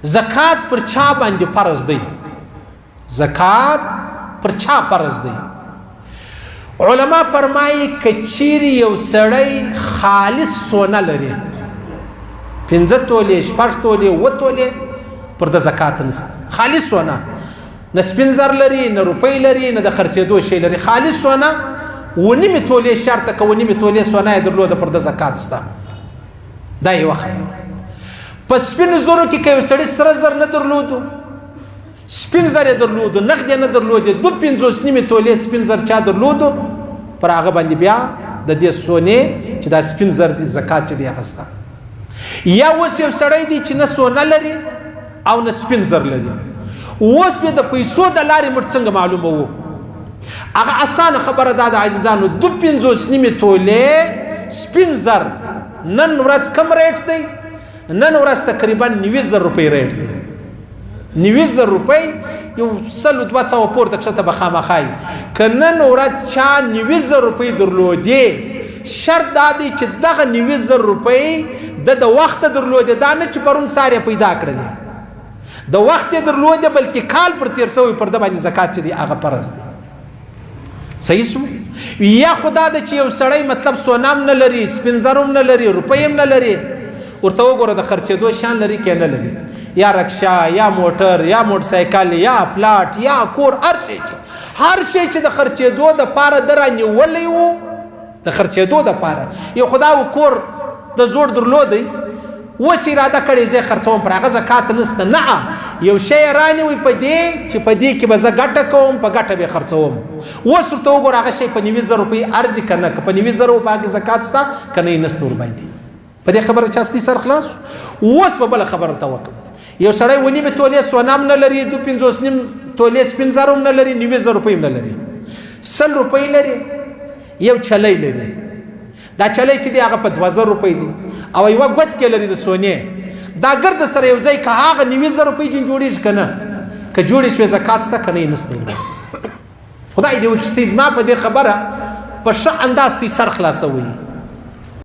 زکات پر چا باندې فرض دی؟ زکات پر چا فرض دی؟ علما فرمایي که چیرې یو سړی خالص سونه لري، 5 تولې، 6 تولې، 7 تولې، پر د زکات نشته. خالص سونه، نه سپین زر لري، نه روپۍ لري، نه د خرڅېدو شی لري، خالص سونه 9.5 تولې شرط که 9.5 تولې سونه یې درلوده پر د زکات شته. دا یوه خبره. په سپینو زرو کې که یو سړي سره زر نه درلودو، سپین زر یې درلودو، نغد یې نه درلودې، 52.5 تولې سپین زر چا درلودو، پر هغه باندې بیا د دې سونې چې دا سپین زر دی زکات چې دی هغه شته. یا اوس یو سړی دی چې نه سونه لري او نه سپین زر لري، اوس به د پیسو د لارې موږ څنګه معلوموو؟ هغه اسانه خبره دا ده عزیزانو، 52.5 تولې سپین زر نن ورځ کم rate دی؟ نن ورځ تقریبا 90,000 روپۍ rate دی. 90,000 روپۍ یو 100-200 پورته کښته به خامخا وي. که نن ورځ چا 90,000 روپۍ درلودې، شرط دا دی چې دغه 90,000 روپۍ د وخته درلودې، دا نه چې پرون سهار یې پیدا کړلې، د وخت یې درلودې بلکې کال پر تېر سوی، پر ده باندې زکات چې دی هغه فرض دی. صحیح سو؟ یا خو دا ده چې یو سړی مطلب سونه هم نه لري، سپین زر هم نه لري، روپۍ هم نه لري، ورته وګوره د خرڅېدو شیان لري که نه لري، یا رکشا یا موټر یا موټرسایکل یا پلاټ یا کور، هر شی چې د خرڅېدو دپاره ده رانیولی و، د خرڅېدو دپاره یو خدا و کور د زوړ درلودی، اوس اراده کړې زه یې خرڅوم، پر هغه زکات نشته. نه، یو شی یې رانیوی په دې چې په دې کې به زه ګټه کوم، په ګټه به یې خرڅوم. اوس ورته وګوره هغه شی په 90,000 روپۍ ارزي که نه، که په 90,000 په هغې زکات شته که نه یې نشته ورباندې. په دې خبره چا ستۍ سر خلاص؟ اوس به بله خبره ورته وکړم. یو سړی 9.5 تولې سونه هم نه لري، 52.5 تولې سپین زر هم نه لري، 90,000 روپۍ هم نه لري، 100 روپۍ لري، یو چلی لري، دا چلی چې دی هغه په 2,000 روپۍ دی، او یوه ګوت کې لري د سونې، دا ګرد سره یو ځای که هغه 90,000 روپۍ جن جوړېږي که نه، که جوړې شوې زکات شته که نه یې نشته ورباندې. خدای دې وکړي چې زما په دې خبره په ښه انداز ستۍ سر خلاصوي.